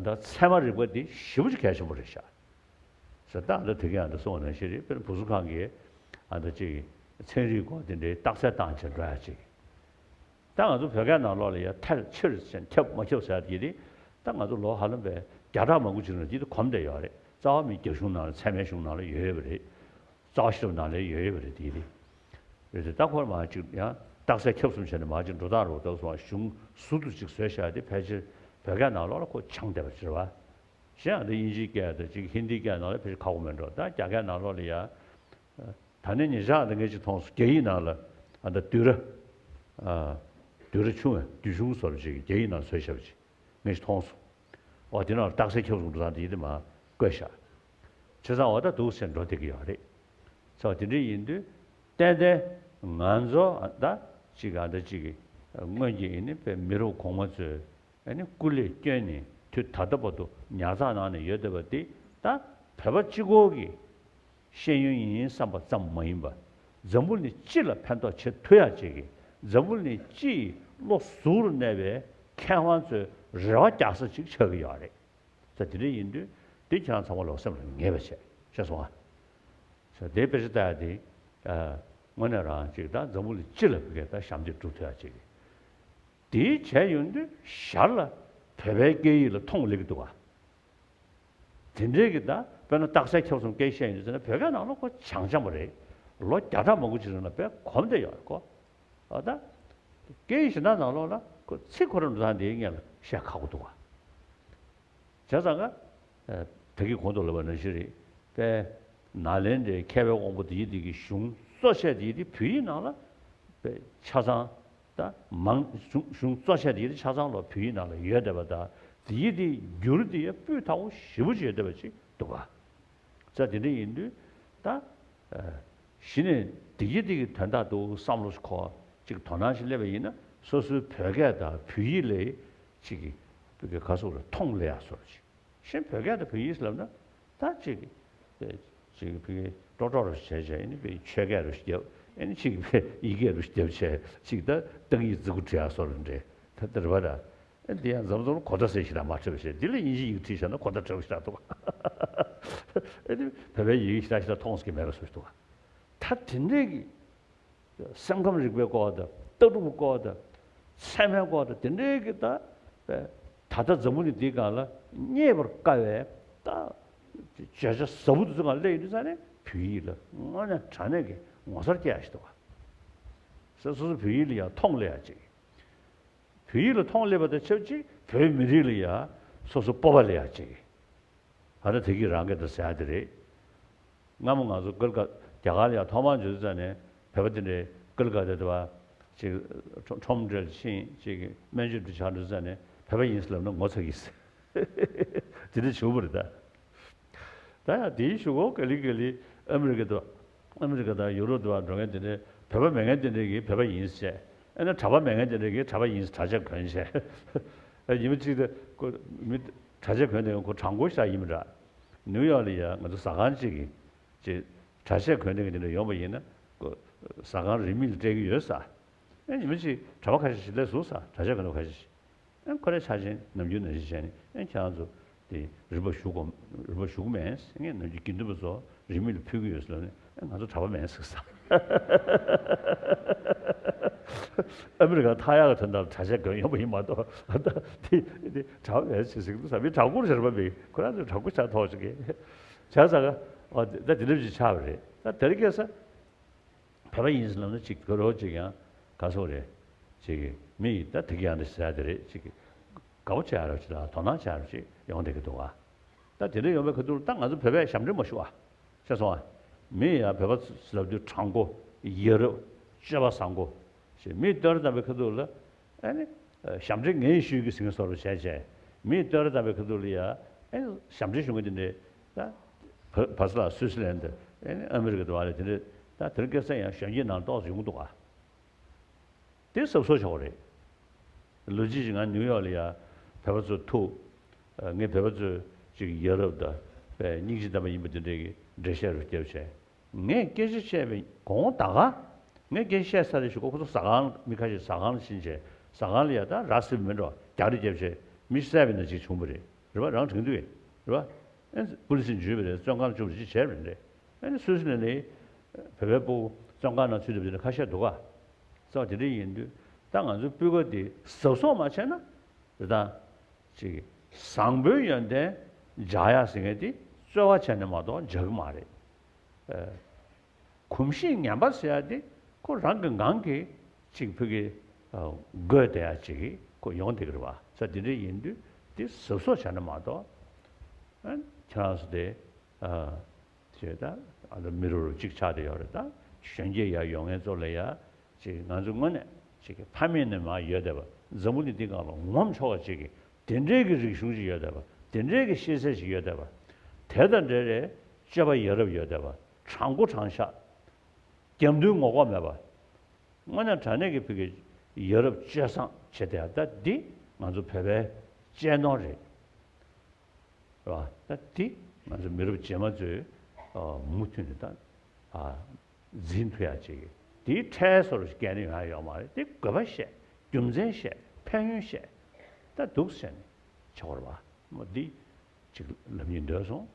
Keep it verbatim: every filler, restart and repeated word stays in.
ད་ཚད་མ་རིག་པ་འདི་ཞེ་པོ་ཅིག་གལ་ཆེན་པོ་རེད་ཤག་ཟེར། ད་ཨ་ད་དེ་ག་ཨ་ད་གསུངས་པ་ནང་བཞིན་རེད། དཔེར་ན་བུ་གསོ་ཁང་གིས་ཨ་ད་ཅིག་ཚན་རིག་སྐོར་དེ་འདྲའི་རྟགས་གསལ་བཏང་བྱས་འགྲོ་ཡ་ཅིག་ད་ང་ཚོ་བོད་སྐད་ནང་ལོགས་ལ་ཡ་ཐལ་ཕྱིར་ཟེར་ཁྱབ་མ་ཁྱབ་ཟེར་ཡ་དེ་རེད། ད་ང་ཚོ་ལོ་ཧ་ལམ་པའི་བརྒྱ་ཕྲག་མང་པོ་ཅིག་ནང་འདི་དེ་གོམས་བསྡད་ཡོད་རེད། རྩ་བ་མི་རྒྱ་གཞུང་ནང་ལ་ཚད་མའི་གཞུང་ནང་ལ་ཡོད་ཡོད་པ་རེད། རྩ་བ་ཤེས་རབ་ནང་ལ་ཡོད་ཡོད་པ་རེད། དེ་རེད། རེད་དེ་ད་ཁོར་མ་ཅིག་ཡང་རྟགས་གསལ་ཁྱབ་གསུམ་བྱས་ནས་མ་ཅིག་འགྲོ་སྟངས་རོགས་ཏོག་སོང་གཞུང་ཟུར་དུ་ཅིག་བཟོས་བཞག་དེ་ཕལ་ཆེར་བོད་སྐད་ནང་ལོགས་ལ་ཁོ་བྱང་བསྡད་པ་ཟེར་བ། གཞན་ཨ་ད་དབྱིན་ཇིའི་སྐད་དང་ཅིག་ཧིན་དིའི་སྐད་ནང་ལ་ཕལ་ཆེར་ཁག་པོ་མེད་འགྲོ། ད་རྒྱ་སྐད་ནང་ལོགས་ལ་ཡ། ད་ནི་ཉེ་ཆར་ཨ་ད་ངས་ཅིག་མཐོང་སོང་། རྒྱ་ཡིག་ནང་ལ་ཨ་ད་དུས་ར། ཨ། དུས་ར་ཆུང་བའི་དུས་ཆུང་བཟོ་འདྲ་ཅིག་རྒྱ་ཡིག་ནང་བཟོས་བཞག་པ་ཅིག་ངས་ཅིག་མཐོང་སོང་། འོ་དེ་ནང་ལ་རྟགས་གསལ་ཁྱབ་གསུམ་འགྲོ་སྟངས་དེ་ཡིན་དེ་མ་བཀོད་བཞག་བྱས་ཙང་འོ་ད་འདུག་སེ་འགྲོ་བསྡད་ཀྱི་ཡོད་རེད། ཚོ་དེ་འདྲ་ཡིན་དུས་ཏན་ཏན་ང་ཚོ་ཨ་ད་ཅིག་ཨ་ད་ཅིག་སྔོན་གྱི་ཡིན་ནི་པའི་མི་རབས་གོང་མ་ཚོས་ཨ་ནི་སྐུ་ལས་བསྐྱོན་ནས་དུས་ད་ལྟ་བར་དུ་ཉར་ཚགས་གནང་ནས་ཡོད་བསྡད་པ་འདི་ད་བོད་པ་གཅིག་པོ་གི་ཤེས་ཡོན་ཡིན་བསམ་པ་ཙམ་མ་ཡིན་པ། འཛམ་བུ་གླིང་སྤྱི་ལ་ཕན་ཐོགས་བྱེད་ཐུབ་ཡག་ཅིག་གི། འཛམ་བུ་གླིང་སྤྱི་ཡི་བློ་གཟུ་བོར་གནས་པའི་མཁས་དབང་ཚོའི་རེ་བ་རྒྱག་ས་ཅིག་ཆགས་ཀྱི་ཡོད་རེད། ད་དེ་འདྲ་ཡིན་དུས་འདི་ཁྱེད་རང་ཚང་མ་ལོག་སེམས་ལ་ངེས་པ་བྱས། ཤེས་སོང་ཨ། ཟེར་དེ་དཔེ་ཆ་ལྟ་ཡ་དེ། ཨ། དངོས་གནས་རང་ཅིག་ད་འཛམ་བུ་གླིང་སྤྱི་ལ་བོད་སྐད་ད་ཞབས་འདེགས་སྒྲུབ་ཐུབ་ཡ་ཅིག་གི། དེའི་བྱས་ཡོང་དུས་ཞར་ལ་བོད་པའི་སྐད་ཡིག་ལ་མཐོང་སླེབས་ཀྱི་འདུག་ག་དེ་འདྲའི་གི་ད་དཔེར་ན་རྟགས་གསལ་ཁྱབ་གསུམ་སྐད་བཤད་ཡོང་དུས་ཟེར་ན་བོད་སྐད་ནང་ལ་ཁོ་བྱང་བྱང་པོ་རེད། ལོ་བརྒྱ་ཕྲག་མང་པོ་ཅིག་རིང་ལ་དཔེ་གོམས་བསྡད་ཡོད་རེད་ཁོ། ཨ་ད། སྐད་ཡིག་གཞན་དག་ནང་ལོགས་ལ་ཁོ་ཚིག་ཁོ་རང་འགྲོ་སྟངས་དེའི་སྔོན་ལ་བཤད་ཁག་པོ་འདུག་ག་བྱས་ཙང་ཀ་ད་གིན་གོང་དུ་ལབ་པ་ནང་བཞིན་རེད། དཔེ་ནཱ་ལེནྡྲའི་མཁས་པའི་དབང་པོ་དེ་ཡི་དེ་གི་གཞུང་གཙོ་ཆེ་དེ་ཡི་དེ་བོད་ཡིག་ནང་ལ་དཔེ་ཆ་ཚང་། ད་མང་གཞུང་གཞུང་གཙོ་ཆེ་དེ་ཡི་དེ་ཆ་ཚང་ལོ་བོད་ཡིག་ནང་ལ་ཡོད་བསྡད་པ་དང་དེ་ཡི་དེ་འགྱུར་དེ་ཡི་སྤུས་དག་པོ་ཞེ་པོ་ཅིག་ཡོད་བསྡད་པ་ཅིག་འདུག་ག་ས་དེ་འདྲ་ཡིན་དུས་ད། ཨ། གཞི་ནས་བདེ་སྐྱིད་དེ་གི་དོན་དག་ཏུ་བསམ་བློ་ཞིག་འཁོར་ཅིག་དོ་སྣང་ཞིག་སླེབས་པ་ཡིན་ན་སོ་སོའི་བོད་སྐད་དང་བོད་ཡིག་ལས་ཅིག་གི་བོད་སྐད་ག་སོགས་ལ་མཐོང་སླེབས་ཡག་བཟོ་འདྲ་ཅིག་གཞན་བོད་སྐད་དང་བོད་ཡིག་ལབ་ན་ད་ཅིག་གི་ཅིག་གི་བོད་སྐད་ཀྲོག་ཀྲོག་རུ་བྱས་བྱས་ཨ་ནི་བོད་ཆོས་སྐད་རུ་བརྒྱབ། ཨ་ནི་ཅིག་གི་བོད་ཡིག་སྐད་རུ་བརྒྱབ་བྱས་ཅིག་ད་ཏང་ཡིག་རྫི་གུ་བྲི་ཡག་བཟོ་འདྲ་འདྲ་ད་དེ་རེད་པ་ད། ཨ་འདི་ཡང་འཛོམས་འཛོམས་གོ་བརྡ་ཟེར་ཞིག་དང་མ་འཕྲད་པ་བྱས་འདི་ལ་དབྱིན་ཇིའི་ཡིག་བྲིས་བཞག་ན་གོ་བརྡ་འཕྲོད་པ་ཞིག་དང་འདུག་ཨ་ནི་བོད་པའི་ཡི་གེ་ཞིག་དང་ཞིག་དང་མཐོང་སྲིད་ཀྱི་མེད་པ་བཟོ་ཞིག་འདུག་ད་དེ་འདྲས་ཀྱི་སེམས་ཁམས་རིག་པའི་སྐོར་དང་ལྟ་གྲུབ་སྐོར་དང་ཚད་མའི་སྐོར་དང་དེ་འདྲས་ཀྱི་ད་ད་ལྟ་འཛམ་བུ་གླིང་འདིའི་སྒང་ལ་རྙེད་པར་དཀའ་བའི་ད་བརྗོད་བྱ་ཟབ་པོ་དེ་ཚོ་སྒང་སླེབས་ཡོང་དུས་ཙང་ནས་བོད་ཡིག་ལ་དངོས་གནས་དྲང་གནས་ཀྱི་ངོ་མཚར་སྐྱེ་ཡག་ཞིག་འདུག་ག་སོ་སོ་བོད་ཡིག་ལ་ཡང་མཐོང་སླེབས་ཡག་ཅིག་བོད་ཡིག་ལ་མཐོང་སླེབས་པ་དང་ཆབས་ཅིག་བོད་མི་རིགས་ལ་ཡང་སོ་སོ་སྤོབས་པ་སླེབས་ཡག་ཅིག་ཨ་ད་དེ་གི་རང་སྐད་དུ་ཟེར་ཡག་དེ་རེད། སྔ་མོ་ང་ཚོ་ཀལ་ཀ་རྒྱ་གར་ལ་ཡང་ཐོག་མར་འབྱོར་དུས་ཙང་ནས་བོད་པ་དེ་འདྲའི་ཀལ་ཀ་ཏ་དེ་བ་ཅིག་ཁྲོམ་ཁྲོམ་འདྲ་ཕྱིན་ཅིག་སྨན་བཅོས་འདྲ་ཆགས་འདུག་ཙང་ནས་བོད་པ་ཡིན་ཟེར་ལབ་ན་ངོ་ཚ་གི་ཟེར། དེ་འདྲ་བྱུང་བ་རེད་ད། ད་ཡང་དེའི་གཞུག་གུ་ག་ལེ་ག་ལེ་ཨ་མི་རི་ཀ་དང་ཨ་མི་རི་ཀ་དང་ཡུ་རོབ་དུ་བ་འགྲོ་མཁན་དེ་འདྲའི་བོད་པ་མེད་མཁན་དེ་འདྲའི་གིས་བོད་པ་ཡིན་ཟེར། ཨ་ནི་གྲྭ་པ་མེད་མཁན་དེ་འདྲའི་གིས་གྲྭ་པ་ཡིན་ཟེར་གྲྭ་ཆས་གོན་བྱས། ཨ་ཉི་མ་གཅིག་དེ་ཁོ་མི་གྲྭ་ཆས་གོན་དེ་ཁོ་གྲྭ་མགོ་ཞིག་ཡིན་པ་འདྲ། ནིའུ་ཡོག་ལ་ཡ་ང་ཚོ་ཟ་ཁང་གཅིག་གི་ཅིག་གྲྭ་ཆས་གོན་དེ་གི་དེ་འདྲ་ཡོང་པ་ཡིན་ན་ཁོ་ཟ་ཁང་རིན་མེད་ལ་སྤྲད་ཀྱི་ཡོད་ས། ཨ་ཉི་མ་གཅིག་གྲྭ་པ་ཁ་ཤས་ཤིག་སླེབས་སོང་ས་གྲྭ་ཆས་གོན་པ་ཁ་ཤས་ཤིག་ཨ་ཁོ་རའི་ཆ་ཆེན་ནམ་རྒྱུན་ནང་བཞིན་བྱས་ནས་ཨ་ཁྱེད་རང་ཚོ་དེ་རིན་པ་ཞུ་དགོས་རིན་པ་ཞུ་གི་མེད། ངས་ནམ་རྒྱུན་དགེ་འདུན་པ་ཚོ་རིན་མེད་ལ་ཕུལ་གྱི་ཡོད་ཟེར་ལབ་ནས་ཨ་ང་ཚོ་གྲྭ་པ་མེད་ཟེར་ས། ཨ་མི་རི་ཀ་ཐག་ཡག་གི་དོན་དག་ལ་གྲྭ་ཆས་གོན་ཡོང་པ་ཡིན་མ་གཏོགས་ཨ་ད་དེ་དེ་གྲྭ་པ་མེད་ཟེར་ཟེར་གི་འདུག་ས། མི་གྲྭ་མགོ་རེད་པ་མེད། ཁོ་རང་ཚོ་གྲྭ་མགོ་ཆགས་ཐོག་ཅིག་གི་བྱས་ཙང་ཨ་ད་དེ་འདྲ་ཅིག་ཆགས་པ་རེད། ད་དེ་རིང་ཁ་སང་བོད་པ་ཡིན་ཟེར་ལབ་ན་ཅིག་དགའ་རོགས་ཅིག་ཡང་ག་སོགས་རེད། ཅིག་མི་ཡིས་ད་དེ་ག་ཡང་འདི་ཟེར་ཡ་དེ་རེད། ཅིག་དགའ་པོ་བྱེད་ཡ་རོགས་ཅིག་དང་དོ་སྣང་བྱེད་ཡ་རོགས་ཅིག་ཡོང་བསྡད་ཀྱི་འདུག་ག་ད་དེ་འདྲ་ཡོང་བའི་ཁ་ཐུག་ལ་ད་ང་ཚོ་བོད་པས་ཞབས་འདྲེན་མ་ཞུ་བ། ཤེས་སོང་ཨ། མི་ཡིས་ཡང་བོད་པ་ལབ་དུས་དྲང་པོ། ཡ་རབས། སྤྱོད་པ་བཟང་པོ། ཞེས་མིས་བསྟོད་ར་བཏང་བའི་ཁ་ཐུག་ལ། ཨ་ནི། ཞབས་འདྲེན་ངས་ཞུས་ཀྱི་ཟེར་མཁན་བཟོ་འདྲ་བྱས་བྱས། མིས་བསྟོད་ར་བཏང་བའི་ཁ་ཐུག་ལ་ཡ། ཨ་ནི་ཞབས་འདྲེན་ཞུ་མཁན་དེ་འདྲས། ད། བ་བྷ་སི་ལ་སུད་སི་ལན་དུ། ཨ་ནི་ཨ་མི་རི་ཀ་དུ་བ་ལ་དེ་འདྲས། ད་དེ་རིང་ཁ་སང་ཡང་གཞོན་སྐྱེས་ནང་ཏོག་ཙམ་ཡོང་གི་འདུག་ག་དེ་གཟབ་གཟབ་ཆགས་པ་རེད། ལོ་གཅིག་ཅིག་ང་ནིའུ་ཡོག་ལ་ཡ་བོད་པ་ཚོ་ཐུག་ངས་བོད་པ་ཚོས་ཅིག་ཡ་རབས་དང་པའི་སྙིང་རྗེ་ལྡན་པ་ཡིན་པ་དེ་འདྲས་ཀྱི་འགྲེལ་བཤད་རུ་བརྒྱབ་བྱས། ངས་སྐད་ཆ་བཤད་པའི་གོང་ད་ག་ངས་སྐད་ཆ་བཤད་ཚར་རེ་ཞུ་གོ་ཁོ་ཚོ་ཟ་ཁང་མི་ཁ་ཤས་ཟ་ཁང་ལ་ཕྱིན་བྱས་ཟ་ཁང་ལ་ཡ་ད་ར་སིབ་མི་འགྲོ་རྒྱག་རེས་བརྒྱབ་བྱས་མི་བསད་པའི་ནང་ཅིག་བྱུང་བ་རེད། རེད་བ། རང་དྲན་དུས་རེད་བ། ཨེ་པུ་ལི་སི་འཇུས་པ་རེད། བཙོན་ཁང་བཅུག་པ་ཅིག་བྱས་པ་རེད། ཨེ་ནི་སུད་སི་ལན་ནི་བོད་པའི་ཕྲུ་གུ་བཙོན་ཁང་ནང་ཚུད་ཐུབ་ཅིག་ནི་ཁ་ཤས་འདུག་ག། ས་བ་དེ་འདྲ་ཡིན་དུས་ད་ང་ཚོའི་སྤུས་ཀ་དེ་གཟབ་གཟབ་མ་བྱས་ན་རེད་ད། ཅིག་བཟང་པོའི་ཡོན་ཏན་འཇགས་ཡག་ཟེར་མཁན་དེ་རྩོལ་བ་བྱས་ནས་མ་གཏོགས་འཇགས་ཀྱི་མ་རེད། ཨ། གོམས་གཤིས་ངན་པ་ཟེར་ཡག་དེ་ཁོ་རང་གི་ངང་གིས་ཅིག་ཕ་གི་ཨ་འགོས་བསྡད་ཡག་ཅིག་གིས་ཁོ་ཡོང་བསྡད་ཀྱི་རེད་བ། ས་དེ་འདྲ་ཡིན་དུས་དེ་གཟབ་གཟབ་བྱས་ན་མ་གཏོགས། ཨ། ཁྱེད་རང་ཚོ་དེ་ཨ་ཅེས་ད་ཨ་ད་མི་རབས་རུ་གཅིག་ཆགས་བསྡད་ཡོད་རེད། ད་གཞོན་སྐྱེས་ཡར་ཡོང་མཁན་ཚོ་ལ་ཡ་ཅིག་ང་ཚོ་དངོས་གནས་ཅིག་གི་ཕ་མེས་ནས་མར་ཡོད་བསྡད་པ། འཛམ་བུ་གླིང་འདི་སྒང་ལ་ངོམ་ཆོག་པ་ཅིག་གི་དེ་འདྲའི་གི་རིག་གཞུང་ཅིག་ཡོད་བསྡད་པ། དེ་འདྲའི་གི་ཤེས་ཚད་ཅིག་ཡོད་བསྡད་པ། དེ་དང་འབྲེལ་བའི་སྤྱོད་པ་ཡ་རབས་ཡོད་བསྡད་པ། དྲང་པོ་དྲང་བཞག་རྒྱབ་མདུན་ངོ་ལྐོག་མེད་པ། དངོས་གནས་དྲང་གནས་ཀྱི་ཕ་གི་ཡ་རབས་སྤྱོད་བཟང་བྱེད་བསྡད་ཡག་ད་འདི་ང་ཚོ་བོད་པའི་གཅེས་ནོར་རེད། རེད་བ། ད་དེ་ང་ཚོ་མི་རབས་རྗེས་མ་ཚོས་ཨ་མུ་མཐུད་ནས་ད་ཨ་འཛིན་ཐུབ་ཡག་ཅིག་དེའི་ཁྲལ་སོར་སྐྱེལ་ནི་ཡོང་ཡག་ཡོད་མ་རེད། དེ་དགོས་པ་བཤད། རྒྱུ་མཚན་བཤད། ཕན་ཡོན་བཤད། ད་འདུག་བྱས་ནས་བྱ་བ་རེད་བ། མོ་འདི་ཅིག་ལབ་སྙིང་འདོད་སོང་།